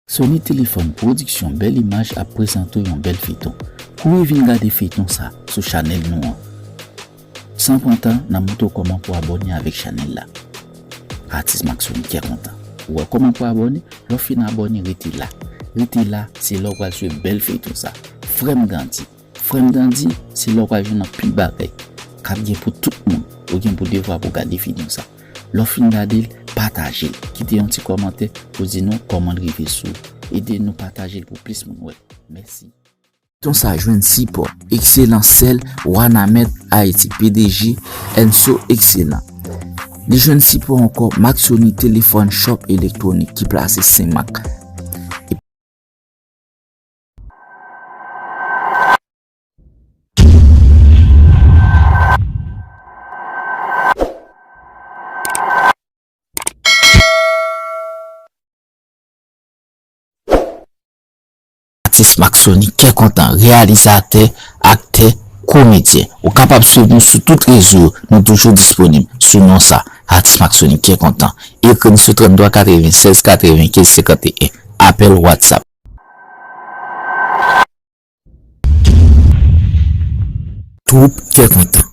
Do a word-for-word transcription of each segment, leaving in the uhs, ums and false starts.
Sony Telefòn Pwodiksyon Bèl Imaj ap prezante w yon bèl feyton. Kouri vin gade feyton sa sou chanèl nou an. San pran tan, n ap montre w kòman pou abòne avèk chanèl la. Atis Maxoni kè kontan. Ou wè kòman pou abòne? Lè w fin abòne, rete la. Rete la, se la w pral swiv bèl feyton sa. Frè m Gandhi. Frè m Gandhi, se la w pral jwenn anpil bagay k ap gen pou tout moun. Ou gen pou devwa pou gade feyton sa. Lè w fin gade l, pataje l. Kite yon ti kòmantè pou di nou kòman l rive sou ou. Ede nou pataje l pou plis moun wè l. Mèsi. Feyton sa jwenn sipò ekselan sèl Wanamet Haiti, P D G Enso Ekselan. Li jwenn sipò ankò Maxoni Telefòn Shop Electronic ki plase Senmak. Atis Maxoni kè kontan, reyalizatè, aktè, komedyen. Ou kapab swiv nou sou tout rezo yo, nou toujou disponib sou non sa, Atis Maxoni kè kontan. Ekri n sou tranntwa katrevennsèz katrevenkenz senkanteyen. Apèl WhatsApp. Twoup kè kontan.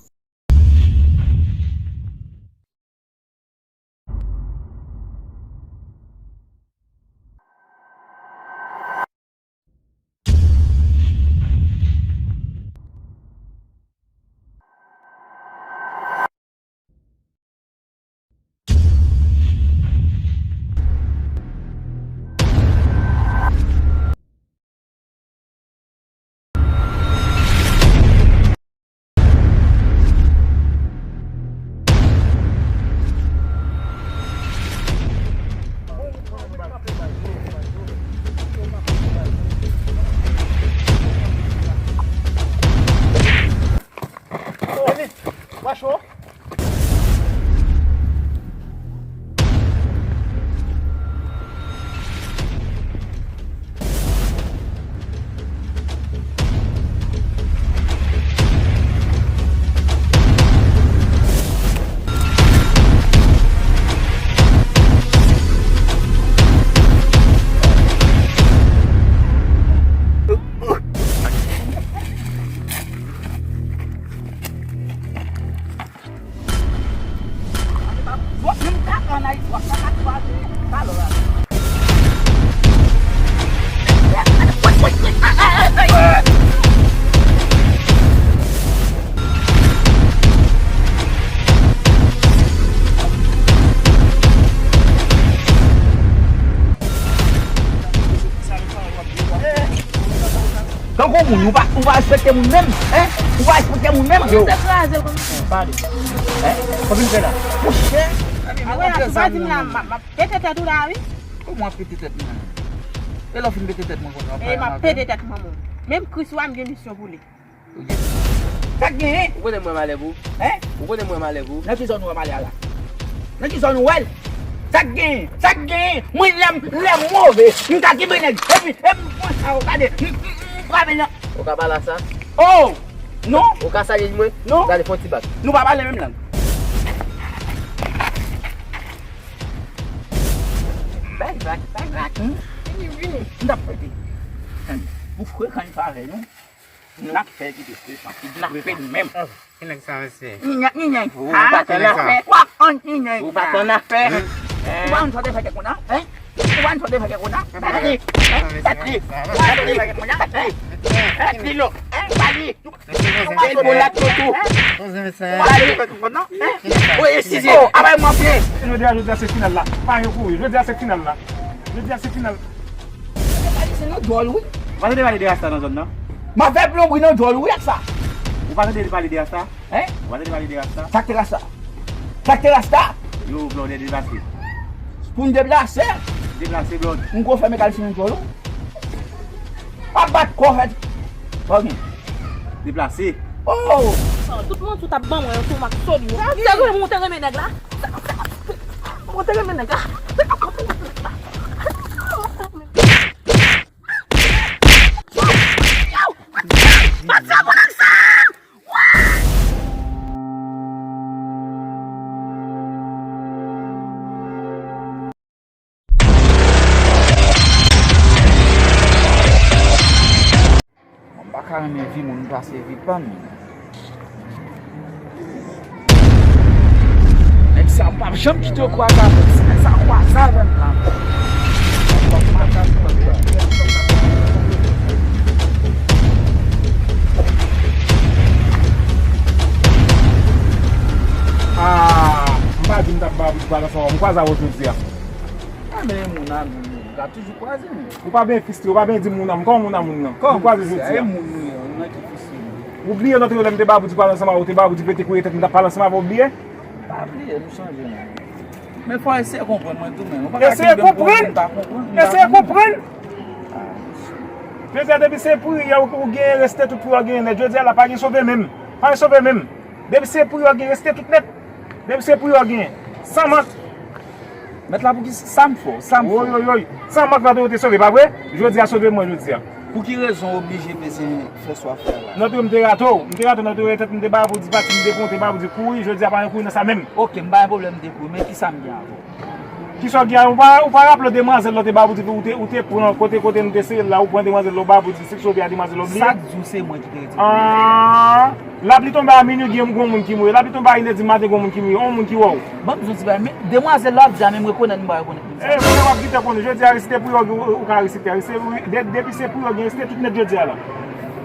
Tankou moun, ou pa, ou pa respekte moun menm, en? Ou pa respekte moun menm? Yo. Ou te kraze l konsa. Pale. En? Konbyen w fè la? Monchè. A wè, a sou pa di m la, m ap, m ap pete tèt ou la, wi. Kòman w ap pete tèt mwen? E lè w fin pete tèt mwen konsa, w ap pale anglè? E m ap pete tèt manman w. Menm Kris ou a, m gen misyon pou li. Ou gen. Sa k genyen? Ou konnen mwen malè pou? Hein? Ou konnen mwen malè pou? Nan ki zòn ou wè malè a la? Nan ki zòn ou wè l? Sa k genyen? Sa k genyen? Mwen lè m, lè m move, m ka kenbe nèg. Epi, epi, mwen sa yo gade, m, m, m, m frape nan. Ou ka pale sa? Oh! Non! Ou ka salye mwen? Non! Gade fon ti bak. Nou pa pale menm lang. Bay bak, bay bak. Hmm? Vini, vini. M t ap pete. Tande. Ou frekan pa avè nou. N ap fè kite se santi. N ap fè nou menm. Ki nèg sa, mesye? Ni nèg, ni nèg. Ou pa t annafè. W ap ann ni nèg. Ou pa t annafè. Ou pa konn sa w te fè kèk moun nan? Hein? Ou pa konn sa w te fè kèk moun nan? Bat li. Bat li. Bat li. Bat li. Bat li. Bat li. Hein? Bat li. Poze, mesye. Poze, mesye. Bat li. Bat li. Hein? Oye, sizi. Oh, abay mwen pye. Jodi a, jodi a se final la. Pa yon kouri. Jodi a se final la. Jodi a se final. Se nan dwòl, wi. Ou pa tande pale de Rasta nan zòn nan? M ap fè plonbri nan dwòl, wi, ak sa. Ou pa tande pale de Rasta? Hein? Ou pa tande pale de Rasta? Sa k te Rasta? Sa k te Rasta? Yo, Blòdè, deplase. Pou m deplase? Deplase, Blòd. M ko fè mekanisyen nan dwòl, wi. Ap bat kò fèt. Ok. Deplase. Oh! Tout manti w t ap ban mwen yo sou Maxoni. Se vre, mwen te renmen nèg la. Mwen te renmen nèg la. Pa renmen vi moun pase vi pa m. Nèg sa, m p ap janm kite yo kwaze avè m. Si nèg sa kwaze avè m la. Ah, m pa di m t ap ba pou ti pale ansanm avè w. M kwaze avè w jodi a. Ah, men moun a moun, moun. Ou pa byen fristre, ou pa byen di moun nan, kòman moun nan moun nan? Kòman moun kwaze jodi a? Moun nou ye, nou nan ki fristre nou. Ou bliye lòt yo lè m te ba pou di pale ansanm avè w, ou te ba pou di pete kouye tèt m, m t ap pale ansanm avè w, ou bliye? Pa bliye, nou chanje non. Men fò eseye konprann mwen tou menm. Ou pa ka kenbe m pou moun m pa konprann. Eseye konprann. Jodi a depi se priyè ou, ou genyen reste tout priyè ou genyen nèt. Jodi a la pa gen sove menm. Pa gen sove menm. Depi se priyè ou genyen reste tout nèt. Depi se priyè ou genyen. San mank. Mèt la pou ki sa m fè w? Sa m fè w? Woy, woy, woy. San mank la te sove, pa vre? Jodi a sove mwen jodi a. Pou ki rezon w oblije bezwen fè sa w ap fè la? Nan tou m te rate w. M te rate w nan tou tèt m te ba pou di pati m te konte ba pou di kouri. Jodi a pa gen kouri nan sa menm. Oke, m pa gen pwoblèm de kouri, men ki sa m gen avè w? Kisa w gen? Ou pa, ou pa raple w demwazèl la w te ba pou di ou te, ou te pran kote, kote nou te sere l la, ou pran demwazèl la w ba pou di se sove a demwazèl la w bliye? Sa k di w se mwen ki te retire? Ah, lapli tonbe a minui, gen yon moun ki mouri. Lapli tonbe a inèdi maten, gen yon moun ki mouri. Yon moun ki wè w. Ban m di w ti bagay, men demwazèl la w ap di a, men m rekonèt m pa rekonèt moun sa. Eh, kounye a w ap kite konnen. Jodi a resite pou yo, ou, ou ka resite. Resite, de, depi se pou yo gen resite tout nèt jodi a la.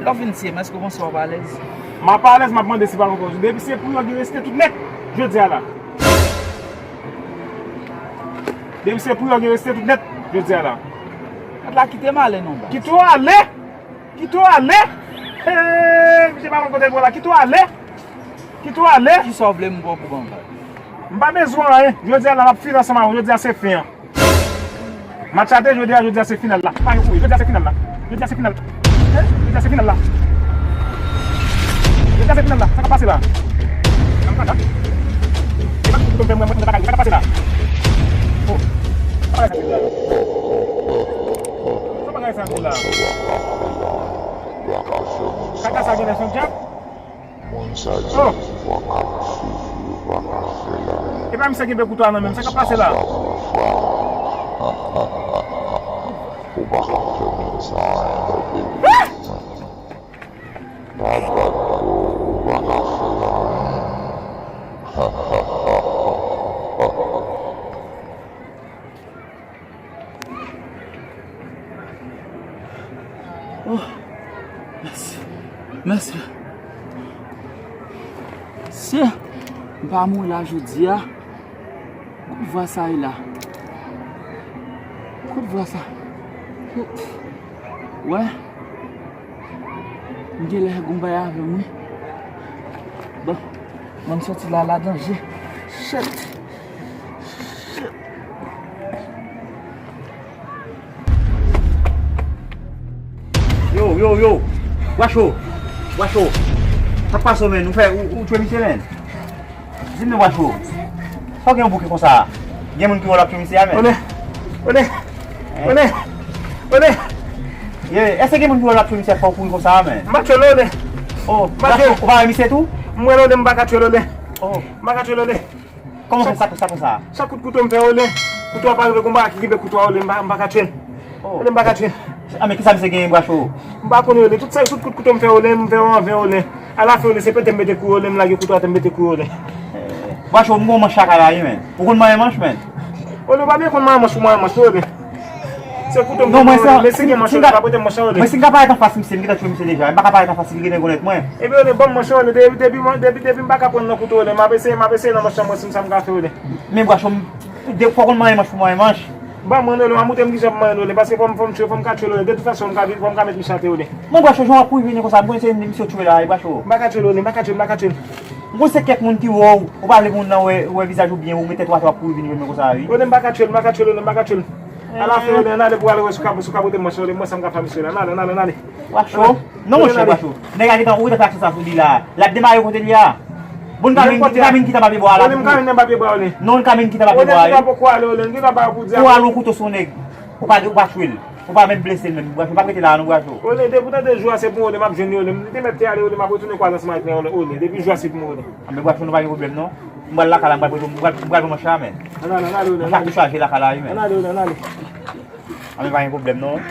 Lè w fin tiye m, èske w panse w ap alèz? M ap alèz, m ap mande si pa konprann. Depi se pou yo gen resite tout nèt jodi a la. Depi se pou yo gen resite tout nèt jodi a la. Gad la, kite m ale non, baz. Kite w ale? Kite w ale? Hey, misye pa konn kote l pran la. Kite w ale? Kite w ale? Kisa w vle m pran pou ban baz? M pa bezwen anyen. Jodi a la, m ap fini ansanm avè w. Jodi a se fen an. Match a te jodi a, jodi a se final la. Pa gen kouri, jodi a se final la. Jodi a se final la. Eh, jodi a se final la. Jodi a se final la. Sa k ap pase la? Sa k ap pase la? Oh. Sa bagay sa di la? Sa bagay sa di la? Kaka sa genlè se yon dyab? Moun sa di pouvwa k ap soufri, ou pa ka fè l anyen. Epa misye kenbe kouto a nan men l, sa k ap pase la? Ou pa ka fè moun sa anyen, tande. Pa bat yo, ou pa ka fè l anyen. Oh, mèsi. Mèsi. Si m pa mouri la jodi a, kote vwa sa ye la? Kote vwa sa? Wè. M genlè gon bagay avè m, wi. Bon, ban m sòti la, la danje. Shit. Shit. Yo, yo, yo. Gwacho. Gwacho. Sa k pase w, menn? Ou fè, ou, ou tchwe misye, menn? Di m non, Gwacho. Sa w gen yon bouke konsa? Gen moun ki wè w ap tchwe misye a, menn? Ole. Ole. Ole. Ole. Ye, èske gen moun ki wè w ap tchwe misye a fè w kouri konsa a, menn? M pa tchwe l, Ole. Oh, m pa tchwe l. Ou pa wè misye tou? M wè l, Ole, m pa ka tchwe l, Ole. Oh. M pa ka tchwe l, Ole. Kòman fè sa, sa konsa? Chak kout kouto m fè, Ole. Kouto a pa rive, gon bagay ki kenbe kouto a, Ole, m pa, m pa ka tchwe l. Oh. Ole, m pa ka tchwe l. A, men kisa misye genyen, Gwacho? M pa konnen, Ole. Tout sa, tout kout kouto m fè, Ole, m fè yo an ven, Ole. Alafen, Ole, se pete m mete kouri, Ole, m lage kouto a, te m mete kouri, Ole. Gwacho, m gon manch lakay la, wi, menn. Ou konn manyen manch, menn? Ole, ou pa byen konn manyen manch, ou manyen manch, wi, Ole. Se kouto m te manyen, Ole, men si gen manch, Ole, pa pote manch la, Ole. Mwen si m ka parèt anfas misye, m gentan tchwe misye deja. M pa ka parèt anfas li, li gentan rekonèt mwen. Ebyen, Ole, ban m manch la, Ole, depi, depi, depi, depi m pa ka pran nan kouto, Ole, m ap eseye, m ap eseye nan manch la, mwen, si m sa m ka fè, Ole. Men Gwacho, m, de fwa konn manyen manch pou manyen manch. Ban mwen, Ole, w a montre m kijan pou manyen, Ole, paske fò m, fò m tchwe, fò m ka tchwe, Ole. De tout fason, m ka, fò m ka met misye atè, Ole. Men Gwacho, jan w ap kouri vini konsa, m konnen se misye w tchwe la, wi, Gwacho. M pa ka tchwe l, Ole, m pa ka tchwe l, m pa ka tchwe l. M konnen se kèk moun ki wè w, ou pa vle pou moun nan wè, wè vizaj ou byen, ou met tèt ou atè, w ap kouri vini jwenn mwen konsa, wi. Ole, m pa ka tchwe l, m pa ka tchwe l, Ole, m pa ka tchwe l. Alafen, Ole, ann ale pou ale wè si w ka, si w ka pote manch la, Ole, m wè sa m ka fè misye la. Ann ale, ann ale, ann ale. Gwacho, non, monchè, Gwacho. Nèg la gentan, ou gentan fè aksyon sa sou li la. L ap demare kote li a. Bon, n ka vin, n ka vin kite papye bwa a la pou ou. Ole, m ka vin nan papye bwa, Ole. Non, n ka vin kite papye bwa a, wi. Ole, m gentan poko ale, Ole, m gentan ba ou pou di. Ou al yon kouto sou nèg. Ou pa, ou pa tchwe l. Ou pa menm blese l menm, Gwacho, pa rete la non, Gwacho. Ole, depi w tande jou a se pou mwen, Ole, m ap jwenn li, Ole. M te mèt te ale, Ole, m ap retounen kwaze ansanm avèk li, Ole. Depi jou a se pou mwen, Ole. Anben, Gwacho, nou pa gen pwoblèm non. M pral lakay la, m pral, m pral, m pral pran manch la, men. Ann ale, ann ale, Ole, ann ale. Manch la tou chaje lakay la, wi, men. Ann ale, Ole, ann ale. Anben, pa gen pwoblèm non.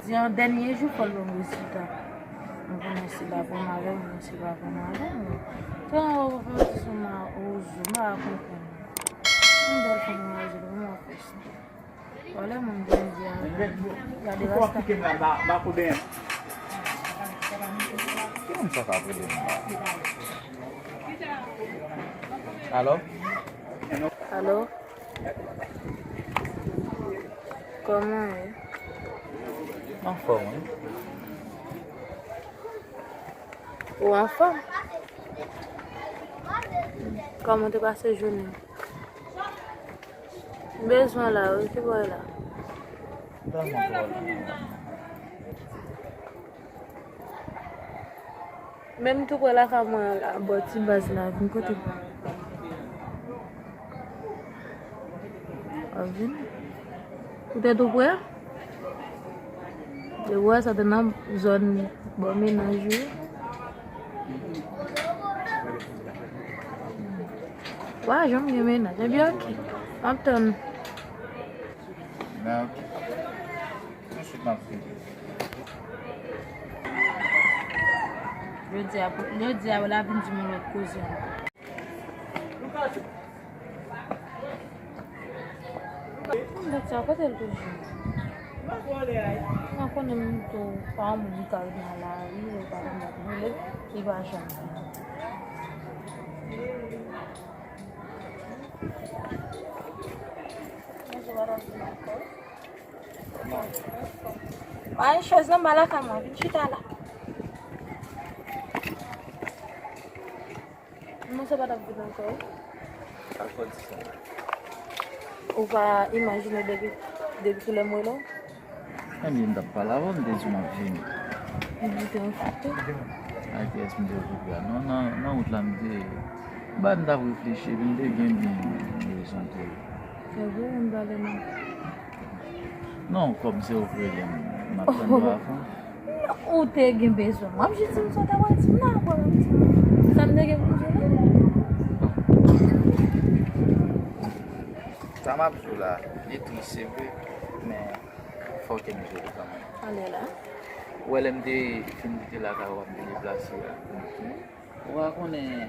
Di an dènye jou fò l ban m rezilta. Mwen konnen si l ap pran m avè m, mwen si l pa pran m avè m. Tèlman w ap fè sou mwen, o zo, m pa ka konprann. Yon bèl fanm mwen, kòman w ap fè sa? Wale moun Bondye a. Gade rasta. Ki moun sa k ap rele m la? Alo? Alo? Kòman w ye? Anfòm, wi. Ou anfòm? Kòman w te pase jounen? M bezwen w la, wi, ki bò w la? Menm tou prè lakay mwen an la, bò ti baz la, vin kote m. W ap vin? Ou te tou prè? Depi w wè sa te nan zòn bò mennaj ou. Wa janm gen mennaj. Ebyen, ok. M ap tann. Men, ok. Tousuit m ap vini. Jodi a, jodi a, w la vin di m yon lòt koze ankò. Nèg sa, kote l toujou? Mwen konnen m tou pa yon moun ki ka ret nan lari, ou pa konn sa pou rele, li pa janm vini. Mwen se pa t ap vin ankò. Mwen chèz nan ba lakay mwen, vin chita la. Mwen se pa t ap vin ankò, wi. Sa fò di sa? Ou pa imajine depi, depi kilè m rele w? Ebyen, m t ap pale avè w, m te di w m ap vini. Ou te okipe? Ak kiyès m te okipe a? Non, nan, nan wout la, m te, m pa, m t ap reflechi, epi m te gen byen rezon tou. Se vre, ann pale non. Non, kòm se ou k rele m, m ap tann ou avan. Non, ou te gen bezwen m. W ap jis di m sa w ta pral di m la, ankò menm di m sa m te gen pou m di w la. Sa m ap di w la, li tris, se vre, men fò ke m di w li kanmenm. Ale la. Ou wè lè m te fin kite lakay ou, m te deplase a. Ou pa konnen,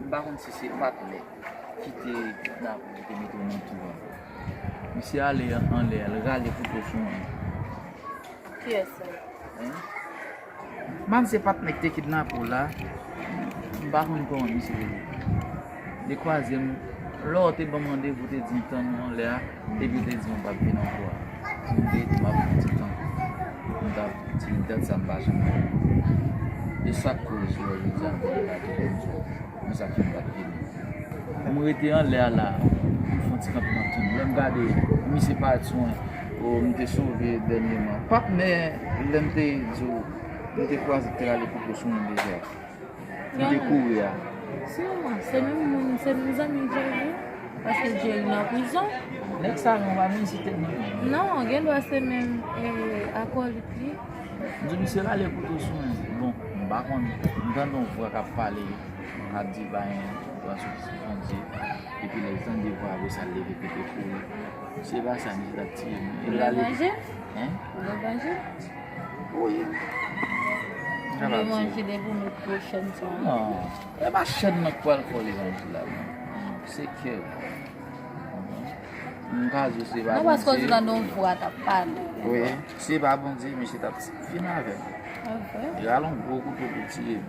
m pa konn si se patnè ki te kidnape w, ki te mete w nan tou a. Misye ale anlè a, l rale kouto sou mwen. Kiyès sa? Hein? M pa konn se patnè ki te kidnape w la. M pa konn kòman misye rele. Li kwaze m, lè w te ban m randevou, te di m tann ou anlè a, epi w te di m ou p ap vin ankò a. M te di m ap pran ti tan. M t ap di m dat sa m pa janm vin. E sa k koz ou wè jodi a m vin la tou kòm sa. Men sa k fè m pa t vini. M rete anlè a la, m fè yon ti kanpe m ap tann. Lè m gade, misye parèt sou mwen, o, m te sove dènyèman. Patnè, lè m te di w, m te kwaze l te rale kouto sou mwen deja. M te kouri a. Siman, se menm moun, se menm zanmi Jerry. Paske Jerry nan prizon. Nèg sa yo pa menm site non. Non, gen dwa se menm, eh, akòlit li. M di misye rale kouto sou mwen. Bon, m pa konn, m tande yon vwa k ap pale, k ap di pa gen vwa sou Bondye. Epi lè l tande vwa, apre sa l leve kote kouri. Se pa sa, misye t ap tiye m. Ou vle manje? Hein? Ou vle manje? Wi. Ou vle manje depi nou pran chèn sa? Non. E pa chèn nan k pral fè w levanjil la, non. Se kè w. M ka di w se pa Bondye. Non, paske w di nan yon vwa t ap pale. Wi. Se pa Bondye, misye t ap fin avè m. Li rale yon gwo kouto pou tiye m.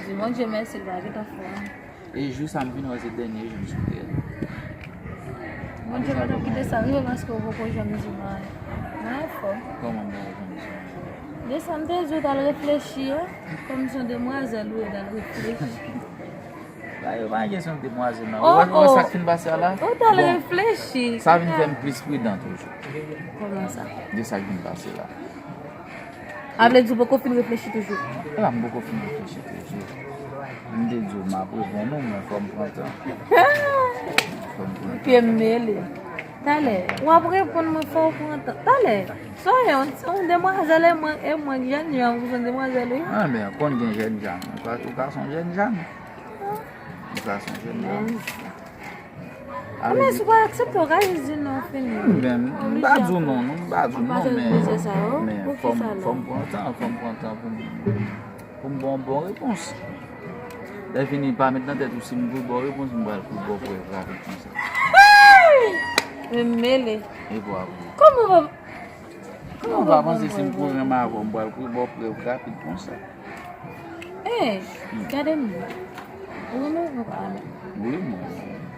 Di Bondye mèsi, l pa gentan fè anyen. E jou sa m vin wè se dènye jou m sou tè. Bondye pa t ap kite sa rive paske w poko janm di m anyen. Mwen fò. Kòman m poko janm di w anyen? De sa m te di w t al reflechi a, kòm se yon demwazèl ou ye, t al reflechi. La, yo pa gen kesyon demwazèl, non. Ou wè, ou wè sa k fin pase a la? Ou t al reflechi. Sa vin fè m plis pridan toujou. Kòman sa? De sa k vin pase la. A vle di w poko fin reflechi toujou? E pa m poko fin reflechi toujou. M te di w m ap reponn ou, men fò m pran tan. Fò m pran tan. Pye m mele. Talè, w ap reponn mwen fò w pran tan. Talè, sa w ye, yon, yon demwazèl e mwen, e mwen k jènjan, ou se yon demwazèl, wi. A, men, konn gen jènjan. Ou ka, ou ka se yon jènjan. Ou ka se yon jènjan. Men. Men si w pa aksepte, w ka jis di non, fini. M pa di w non, non, m pa di w non, men, men fò m, fò m pran tan, fò m pran tan pou m, pou m ba w bon repons. Lè fini, pa met nan tèt ou si m kouri ba w repons, m pral kouri ba w prèv rapid konsa. Men mele. E pou apre. Kòman w va, kòman w va panse si m kouri renmen avè w, m pral kouri ba w prèv rapid konsa? Hey, gade m. Ou renmen avè w pa renmen? Wi, mwen.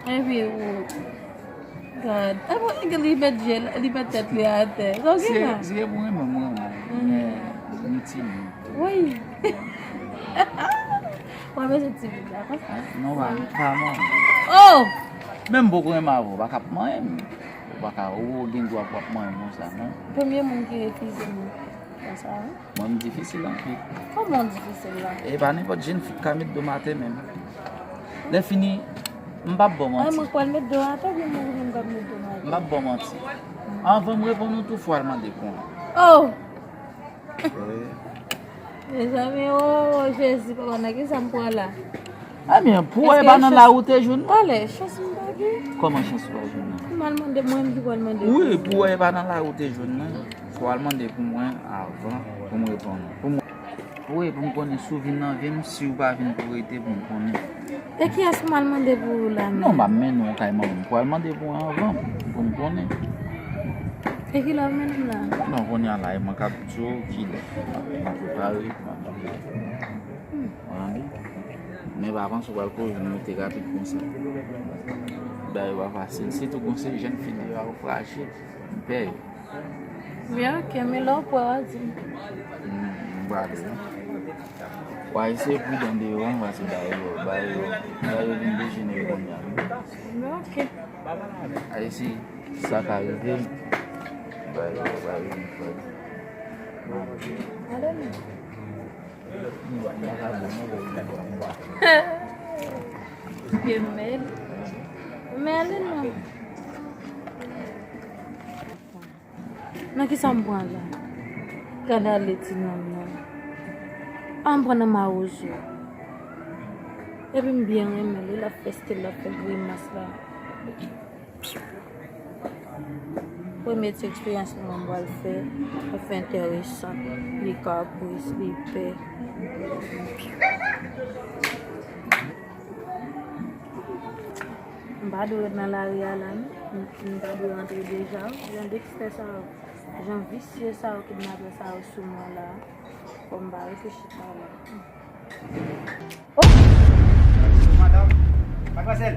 Epi ou, God. Epi li met je, li met tèt li atè. Sa w gen la? Se, se pou renmen, mwen renmen. Men, m timid. Wi. W ap bezwen timid la, konsa. Non, pa, pa mwen. Oh! Menm poko renmen avè w, pa k ap manyen m. Ou pa ka, ou gen dwa pou ap manyen m konsa, non. Premye moun ki refize m konsa, wi. Mwen, m difisil anpil. Kòman w difisil la? E pa nenpòt jèn fi k ka met do m atè menm. Lè fini, m p ap ba w manti. Ay, mwen k pral met do atè, oubyen mwen menm k ap met do m atè? M p ap ba w manti. Anvan m reponn ou tou, fò w al mande pou mwen. Oh! Wi. Mezanmi, oh, Jezi, papa, nan kisa m pran la? Ebyen, pou wè e pa nan lari w te jwenn mwen. Talè, chans m pa gen. Kòman chans ou pa jwenn mwen? M al mande, mwen menm ki pral mande. Wi, pou wè e pa nan lari w te jwenn mwen. Fò w al mande pou mwen avan, pou m reponn. Pou mwen, wi, pou m konnen si w vin nan vi m, si w pa vin pou rete, pou m konnen. E kiyès pou m al mande pou ou la menm? Non, m ap mennen w kay manman m. Pou w al mande pou mwen avan, pou m konnen. E kilè w ap mennen m la? Non, kounye a la, e mwen k ap di w kilè. M ap prepare, m ap An, men pa panse w pral kouri vin moute rapid konsa. Bagay yo pa fasil. Sitou gon seri jèn fi deyò a yo frajil. M pè yo. Men ok, men lè w pwè w a di m. M, m prale wi. W a eseye pridan deyò an, paske bagay yo, bagay yo, bagay yo vin dejenere kounye a wi. Men ok. A eseye, sa ka rive. Bagay yo, bagay yo vin frajil. Ale men. Ke mèl. Mèl non. Nan kisa m pran la? Gade ale ti nonm nan. An m pran nan mawozo. Epi m byen renmen li, l ap fè stil, l ap fè grimas la. Premye ti eksperyans mwen pral fè, li fè enteresan, li kapris, li pè. M pa dwe ret nan lari a la non. M, m pa dwe rantre deja wi. Jan dekstè sa yo, jan visye sa yo, kidnapè sa yo sou mwen la. Fò m pa rete chita la. Oh! Madanm, Madmwazèl.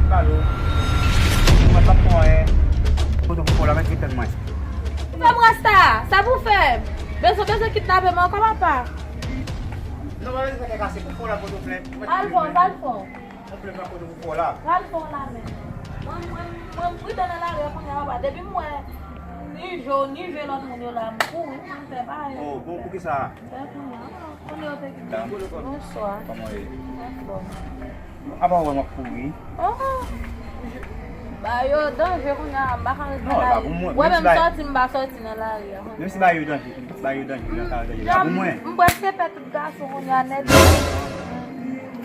Pale w. Mwen p ap pran anyen. Foto pou fò la, mèt ret tann mwen. Fè m rasta, sa pou fè m. Bezwen, bezwen kidnape m ankò, papa. Non, pa bezwen fè kè kase, pou fò la, foto plent. Al fò, al fò. Mwen vle pran foto pou fò la. Pral fè w la menm. Mwen, mwen, mwen, m pridan nan lari a kounye a, papa. Depi m wè ni je w, ni je lòt moun yo la, m kouri, m fè pa yo. Oh, bon, poukisa? M fè kounye a. Kounye a, yo te gen. Bonswa. Kòman w ye? Anfòm. Apa w wè m ap kouri? Oh, oh. Ba yo danje kounye a, m pa ka ret nan lari. Wè, menm sòti, m pa sòti nan lari a. Menm si ba yo danje, ba yo danje, yo ka danje. Pa pou mwen. M prèske pè tout gason kounye a nèt.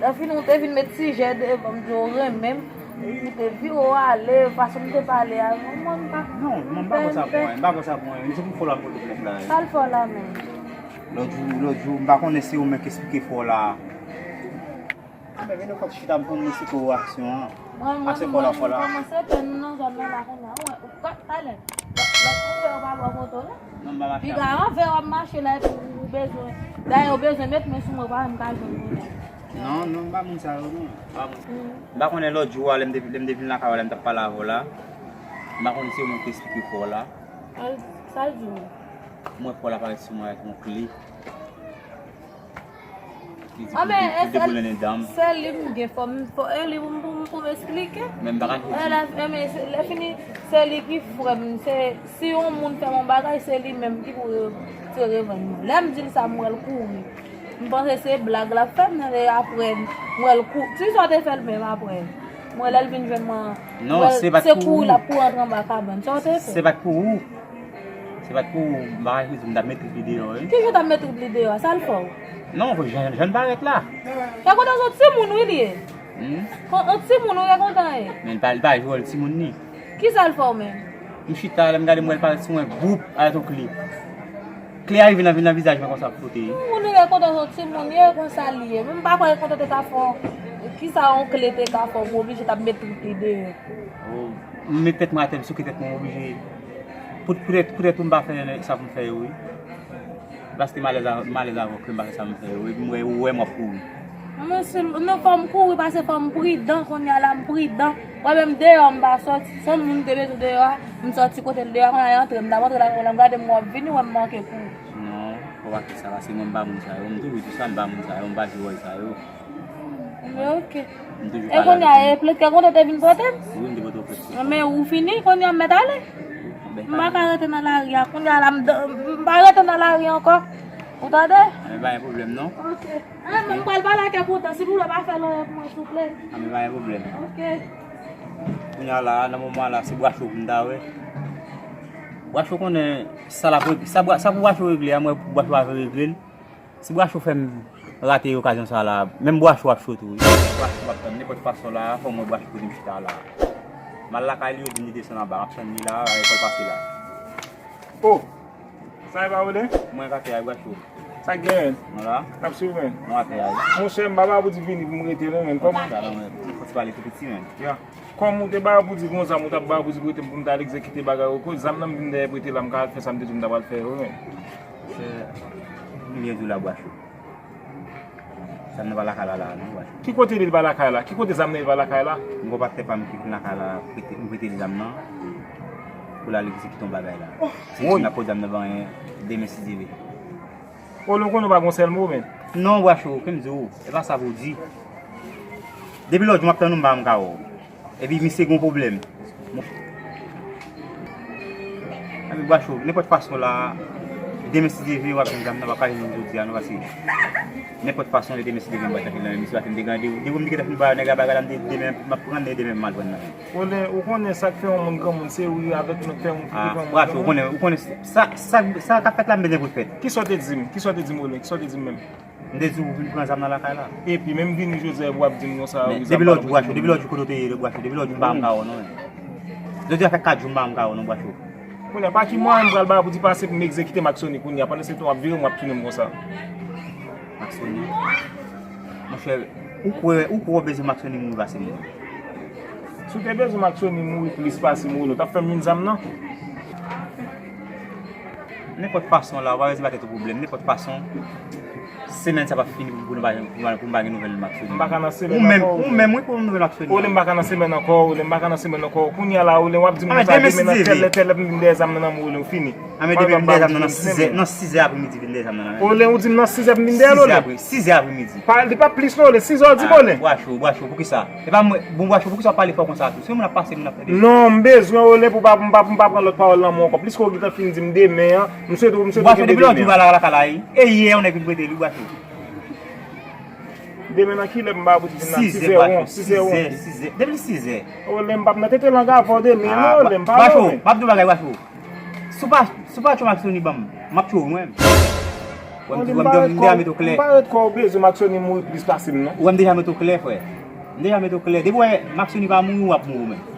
Lè fini, ou te vin met sijè devan m, di w renmen m. Ou te vire w ale, fason m te pale a, mwen, m pa. Non, mwen, m pa konn sa pou mwen, m pa konn sa pou mwen. Se pou fò la m pote plent la. Sa l fè w la menm? Lòt jou, lòt jou, m pa konnen si ou menm k esplike fò la. A, men vin nou fòk chita m pou m esplike w aksyon an. Mwen, mwen, mwen, mwen kòmanse pè nou nan zòn nan la kounye a. Ou wè, ou ka, talè. Lòt, lòt koupè yo pa ba w foto, non? Non, m pa mache avè w. Piga avè w ap mache la, epi ou, ou bezwen. Dayè, ou bezwen met men sou mwen, pa menm ka jwenn mwen. Non, non, m pa moun sa yo, non. M pa moun. Mm. M pa konnen lòt jou a, lè m te, lè m te vin lakay ou la, m t ap pale avè w la. M pa konnen si ou menm k esplike fò w la. Sa l, sa l di w? Mwen fò w la parèt sou mwen avèk yon kle. Li di pou, pou, pou deboule nan dan m. Se li m gen, fò m, fò, e li pou m, pou m, pou m esplike. Men m pa ka jwe. E la, e men, se, lè fini, se li ki frè m. Se, si yon moun fè m yon bagay, se li menm ki pou re-, tire revanj mwen. Lè m di l sa, m wè l kouri. M panse se blag l ap fè m nan, e apre, m wè l kou-, ti sa w te fè l menm apre. M wè lè l vin jwenn mwen, non, se pa t pou ou. Se kouri l ap kouri antre anba kabann. Sa w te fè? Se pa t pou ou. Se pa t pou ou, m pa ka jwenn, m t ap met trip li deyò, wi. Kijan w t ap met trip li deyò a? Sa l fè w? Non, jan, jan l parèt la. E kote w sot, timoun wi li ye. Hmm? Kon, yon timoun ou ye kontan ye? Men li pa, li pa jwe wòl timoun ni. Kisa l fè w menm? M chita, lè m gade m wè l parèt sou mwen, boup, avèk yon kle. Kle a rive nan, nan vizaj mwen konsa pou kote. Moun ou ye kontan se yon timoun ye, konsa li ye. Men m pa kwè kontan te ka fè w. Kisa yon kle te ka fè w pou oblije t ap met tout li deyò? Oh, m met tèt mwen atè, m souke tèt mwen, m oblije. Pout-, poutèt, poutèt pou m pa fè sa pou m fè yo, wi. Paske m alèz a-, m alèz avè w ke m pa fè sa m fè yo, epi m wè, ou wè m ap kouri. Mwen se, non, fò m kouri, paske fò m pridan, kounye a la m pridan. Mwen menm deyò m pa sòti, se moun m te bezwen deyò a, m sòti kote l deyò a, kounye a l antre, m t ap antre lakay la, m gade m wè w ap vini, wè m manke kouri. Non, fò w pa fè sa, paske mwen m pa moun sa yo, m toujou di sa, m pa moun sa yo, m pa jwe wòl sa yo. Men oke. M toujou E pale kounye a, avèk e plent ke kontan te vin pote m? Wi, m te pote w plent. Men ou fini, kounye a m mèt ale. Ben, m pa ka rete nan lari a. Kounye a la, m, m pa rete nan lari ankò. Ou tande? Men pa gen pwoblèm, non. Oke. Ah, men m pral pale ak kè kontan. Silvouplè, pa fè l anyen pou mwen, souple. Ah, men pa gen pwoblèm. Oke. Kounye a la, nan moman la, se Bwacho pou m ta wè. Bwacho konnen sa l ap regle. Sa, Bwa-, sa pou Bwacho regle a, mwen Bwacho ap regle l. Si Bwacho fè m rate okazyon sa la, menm Bwacho ap cho tou, wi. Bwacho m ap tann nenpòt fason la, fò m wè Bwacho kote m chita la. M al lakay li, yo di m li desann anba, m ap tann li la, e fò l pase la. Oh! Sa e pa ou de? Mwen k atè a, Bwacho. Sa k genyen? Mwen la. N ap swiv, men. Mwen atè a, wi. Monchè, m pa ba pou di vini pou m rete, non, men. Kòman? Sa, non, men. Fò ti pale tou piti, men. Ya. Kòm ou te ba pou di gon zam, ou t ap ba pou di prete m pou m t al egzekite bagay ou, kote zam nan m vin dèyè prete la, m ka al fè sa m te di w m ta pral fè yo, men. Monchè, m byen di w la, Bwacho. Zam nan pa lakay la, la, non, Bwacho. Ki kote li pa lakay la? Ki kote zam nan ye pa lakay la? M gon patnè pa m ki vin lakay la, prete, m prete li zam nan. Pou l al egzekite yon bagay la. Oh, si woy. N ap pot zam nan ban demen si Dye vle. Olè, ou konnen ou pa gon sèl mo, men. Non, Bwacho, ke m di w, e pa sa pou w di. Depi lòt jou m ap tann ou, m pa janm ka wè w. Epi misye gon pwoblèm. Epi Bwacho, nenpòt fason la, demen si Dye vle, w ap jwenn zam nan, w ap ka jwenn li jodi a, non, paske nenpòt fason, demen si Dye vle, m pral chache l nan men misye, paske m te gade, depi m te gentan fin ba nèg la bagay la, m te, demen, m ap pran l, demen m al pran l nan men l. Olè, ou konnen sa k fè yon moun granmoun, se ri avèk nou k fè yon moun fou, ki fè yon moun granmoun. Bwacho, ou konnen, ou konnen sa, sa, sa k ap fèt la, m bezwen pou l fèt. Kisa w te di m? Kisa w te di m, Olè? Kisa w te di m, Olè? M te di w vin pran zam nan lakay la. Epi menm vini jodi a, epi w ap di m konsa, wi, depi lòt jou, Bwacho, depi lòt jou kote w te ye, Bwacho, depi lòt jou m pa janm ka wè w, non. Jodi a fè kat jou m pa janm ka wè w, non, Bwacho. Kounye a, pa ki mwayen m pral ba pou di pase pou m egzekite m ak Sony kounye a, pandan se tan w ap vire m, w ap tounen m konsa. Ak Sony? Monchè, ou kwè, ou kwè w bezwen m ak Sony mouri pase m? Si w te bezwen m ak Sony mouri plis pase m, Reno, w t ap fè m jwenn zam nan? Nenpòt fason la, w pa wè se pa tèt ou pwoblèm, nenpòt fason, semèn sa p ap fini pou, pou nou pa, pou, pou m pa gen nouvèl m ak Sony. M pa ka nan semèn ankò, Olè. Ou menm, ou menm, wi, pou nouvèl m ak Sony. Olè, m pa ka nan semèn ankò, Olè, m pa ka nan semèn ankò. Kounye a la, Olè, w ap di m konsa, demen nan tèl lè, tèl lè pou m vin dèyè zam nan nan men w, Olè, ou fini. A, men demen m vin dèyè zam nan nan sizè, nan sizè apremidi, vin dèyè zam nan nan men. Olè, ou di m nan sizè pou m vin dèyè l, Olè. Sizè apre, sizè apremidi. Pa, li pa plis non, Olè, sizè w di m, Olè. Bwacho, Bwacho, poukisa? E pa mwen, bon, Bwacho, poukisa w pale fò konsa tou? Se moun ap pase, moun ap tande. Non, m bezwen, Olè, pou pa, pou m pa, pou m pa pran lòt pawòl nan men w ankò. Plis ke w gentan fin di m demen an, m swete, m swete w kenbe demen an. Bwacho, depi lòt jou w pa lakay la, wi. E yè, yon nèg vin prete li, Bwacho. Demen nan kilè m ba pou di vin nan sizè won, sizè won. Sizè, sizè. Depi sizè. Olè, m p ap nan tete lang avè w demen non, Olè, m pa wè w. Bwacho, m ap di w bagay, Bwacho. Si w pa, si w pa tchwe m ak Sony ban m, m ap tchwe w mwen menm. Wè m, wè m deja mete w klè. M pa ret kwè w bezwen m ak Sony mouri plis pase m non. Wè m deja mete w klè, frè. M deja mete w klè. Depi w wè m ak Sony pa mouri, w ap mouri w menm.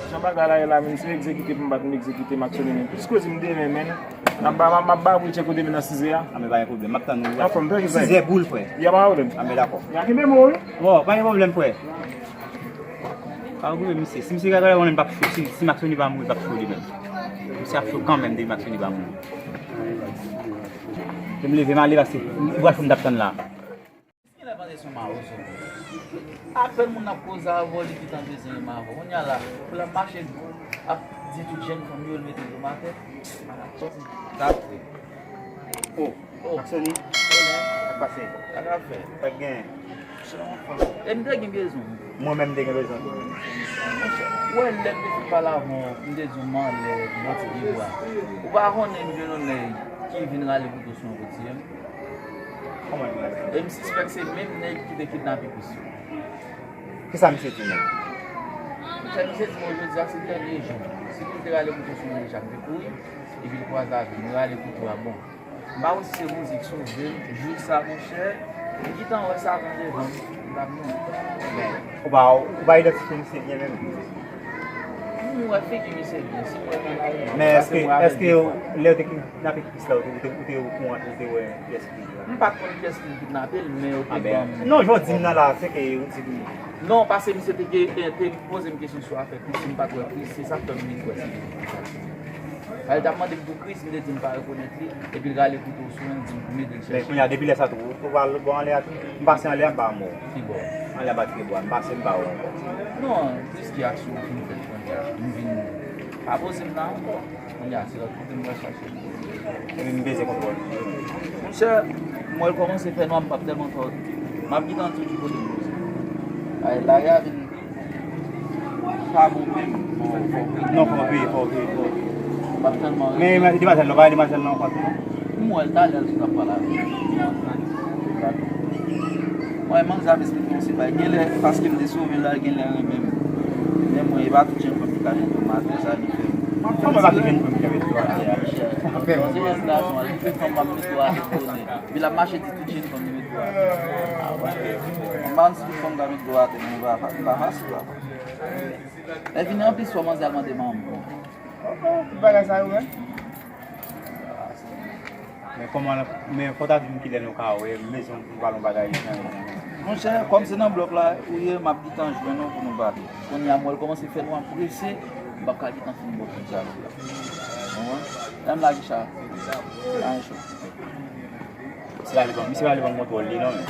Jan bagay la ye la menm, se egzekite pou m bat, m egzekite m ak Sony menm. Plis koze m demen menm. M ap ba, m ap, m ap ba pou tcheke w demen nan sizè a. A, men pa gen pwoblèm, m ap tann ou. Anfòm, tanki, tanki. Sizè boul, frè. Ya, m a wè w. A, men dakò. Ya, kenbe mo, wi. Bon, pa gen pwoblèm, frè. Pa okipe misye. Si misye gade konnen m p ap cho, si, si Maxoni pa mouri, m p ap cho li menm. Misye ap cho kanmenm depi Maxoni pa mouri. Ke m leve m ale paske m, m, m t ap tann la. Genlè panse se yon mawozo. Apèn moun ap koze avè w, li gentan bezwen menm avè w. Kounye a la, pou l ap mache, ap di tout jèn fanm yo, l mete l do m atè. Sa vre. Oh. Oh. Maxoni. Sa k pase? Sa k ap fèt? Sa k genyen? E m te gen bezwen w. Mwen menm m te gen bezwen w tou. Monchè, ou wè lè m te fin pale avè w, m te di w m anlè, m bò ti pye bwa. Ou pa konnen m jwenn yon nèg ki vin rale kouto sou yon kote a. Kòman l vin rale? E m sispèk se menm nèg ki te kidnape pis yo. Kisa misye di menm? Monchè, misye di m jodi a se dènye jou. Si m te rale kouto sou moun deja, m te kouri, epi l kwaze avè m, m rale kouto a, bon. M pa konn si se mizik sove m, jou sa, monchè, Ou gentan wè sa avan devan m, m t ap mouri. Men, ou pa, ou pa idantifye misye byen menm. M wè figi misye byen, si m wè nan lari, Men èske, èske lè yo te kidnape Chris la, ou te, ou te, ou te okouran, ou te wè kiyès ki te la? M pa t konn kiyès ki kidnape l, men yo te Ah, ben, ban m. Non, jan w di m nan la, se ke ou di m. Non, paske misye te, te, te poze m kesyon sou afè Chris, si m pa t wè Chris, se sa k fè m vin kwè se li. Sa l t ap mande m pou Chris, m te di m pa rekonèt li, epi l rale kouto sou mwen, l di m pou m ede l Men chèche. Kounye a, depi lè sa tou, ou pa al bò anlè a tou? M pase anlè a, m pa wè w. Ki bò? Anlè a, m pa t gen bò, m pase, m pa wè w ankò. Non, plis ki aksyon ou fin fè kounye a, m vin pa poze m la ankò. Kounye a, se lòt kote m pral chache. Epi m bezwen kontwòl. Monchè, m wè l kòmanse fè nwa, m p ap tèlman fè. M ap gentan di w ki kote m poze. Ay, lari a vin pa bon menm. Fò, fò w peye. Non, fò w peye, fò w peye, fò w peye. M p ap tèlman. Men, men, demwazèl la, ou pa wè demwazèl la ankò tou, non? M wè l talè l sot ap pale avè m. Mwen, manzè ap esplike yon seri bagay. Genlè, paske m te sove l la, genlè renmen m. Men mwen, e pa tout jenn fanm ki ka jwenn yon maten sa li fè m. Kòman pa tout jenn fanm ki ka mete dwa atè a? Yon ti jèn gason, li tout fanm pa mete dwa atè konnen. Epi l ap mache di tout jenn fanm li mete dwa atè. M pa konn si tout fanm ka mete dwa atè, men pa, pa fasil, papa. Lè fini anplis fò manzè al mande manman m. Tout bagay sa yo, men. Men kòman, men fò w ta di m kilè nou ka wè, m bezwen pou pale yon bagay nan. Monchè, kòm se nan blòk la ou ye, m ap gentan jwenn ou pou nou pale. Kounye a, m wè l kòmanse fè nwa prese, m p ap ka gentan fin bò tout sa la. Konprann? Lè m lage cha, anyen cho. Misye pa vle ban, misye pa vle ban m kontwòl li, non, men.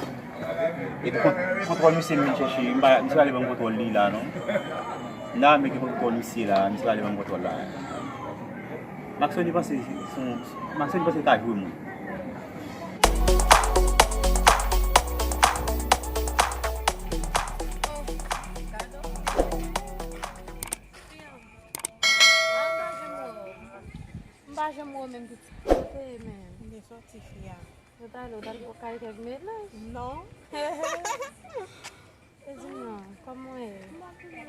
Epi kont-, kontwòl misye m vin chèche, m pa, misye pa vle ban m kontwòl li la, non. M ta renmen gen kontwòl misye la, misye pa vle ban m kontwòl la. Maxoni panse se yon, Maxoni panse l ka jwe moun. M pa janm wè w menm pitit. Kote menm? M te sòti fi a. Ou t ale, ou t al pran kay kèk medam? Non. E di m non, kòman w ye? M pa pi mal,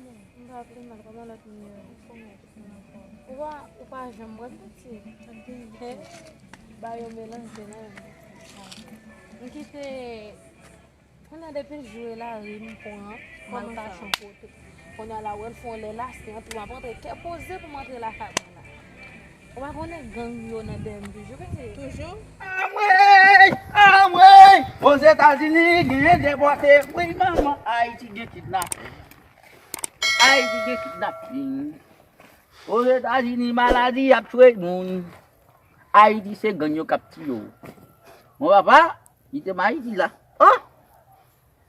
non. M pa pi mal, kòman lòt moun yo ye? Ou pa, ou pa janm wè m pitit. Ba yo melanje nan menm pitit. M kite Kounye a depi l jwe lari m pran, m al kache yon kote. Kounye a la wè l fè yon lè lase antre, m ap antre kè poze pou m antre lakay mwen la. Ou pa konnen gang yo nan dèyè m toujou, mesye? Toujou? Anmwey! Anmwey! Ozetazini genyen depòte, wi manman, Ayiti gen kidnapin. Ayiti gen kidnapin. Ozetazini maladi ap tchwe moun. Ayiti se gang yo k ap tiye w. Mon papa, kite m Ayiti la. Oh!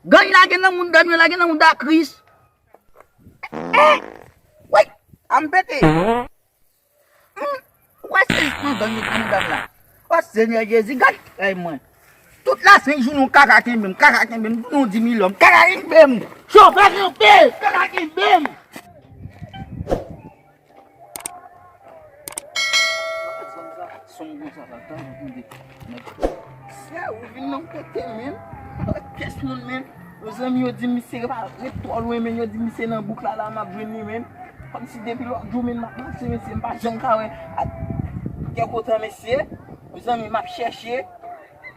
Gang lage nan moun dam yo, lage nan moun da Kris. Eh! Woy! A m pete. Hmm, ou wè se nan gang yo nan moun dam la. Oh Senyè Jezi, gad kay mwen. Tout la senk jou nou kaka kenbe m, kaka kenbe m, nou di milòm, kaka kenbe m. Chofè kanpe, kaka kenbe m. Sè, ou vin nan kote menm, pyès moun menm. Yon zanmi yo di misye pa ret twò lwen, men yo di misye nan bouk la, la m ap jwenn li menm. Kòmsi depi lòt jou menm m ap mache, mesye, m pa janm ka wè a kè kote mesye. Yon zanmi m ap chèche.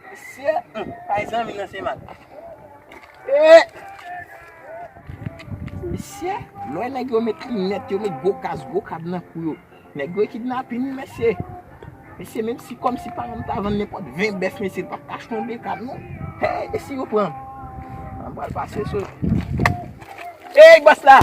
Mesye, hmm, pa zanmi nan se mal. Eh! Mesye, lè nèg yo met linèt, yo met gwo kas, gwo kad nan kou yo. Nèg yo kidnapin, mesye. Mesye, menm si kòmsi paran m ta vann nenpòt ven bèf, mesye, l p ap ka achte yon bekad, non. Hey, mesye, yo pran m. M pral pase sou. Hey, bòs la!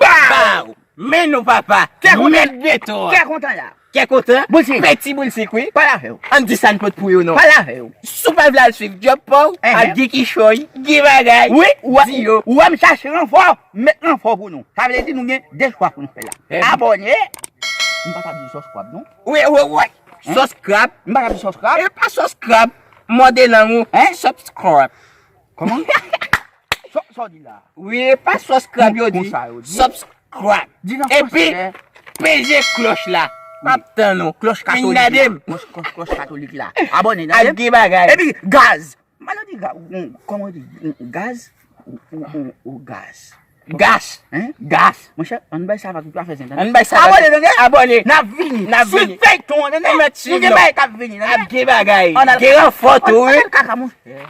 Baw! Men nou papa! Kè kontan! Mèt beton! Kè kontan la! Kè kontan? Boulsik! Peti boulsik, wi! Pale avè w! Ann di sa n pot pou yo, non! Pale avè w! Si w pa vle al swiv djòb pa w, al gen kichòy, gen bagay, wi, di yo! Ou wè m chache ranfò, m met ranfò pou nou. Sa vle di nou gen de chwa pou nou fè la. Abòne! M pa t ap di subscribe, non? Wi, wi, wi! Subscribe! M pa t ap di subscribe! E pa subscribe! Mòde lang ou! Subscribe! Kòman? Sa w di la? Wi, e pa subscribe yo di. Konsa yo di. Subscribe. Epi, peze klòch la. M ap tann ou. Klòch katolik la. Vin gade m. Klòch, klòch, klòch katolik la. Abòne, tande? Ak gen bagay. Epi, gaz. M pa nan di gaz. Kòman w di? Gaz? Ou, ou, ou, ou gaz. Gas. Hein? Gas. Monchè, ann bay sa vag pou pa fè zen, tande? Ann bay sa vag. Abòne, tande? Abòne. N ap vini. N ap vini. Swiv feyton, tande? Nou gen bagay k ap vini, tande? Ap gen bagay. Ann al gen ranfò tou, wi. Ann al kaka, monchè.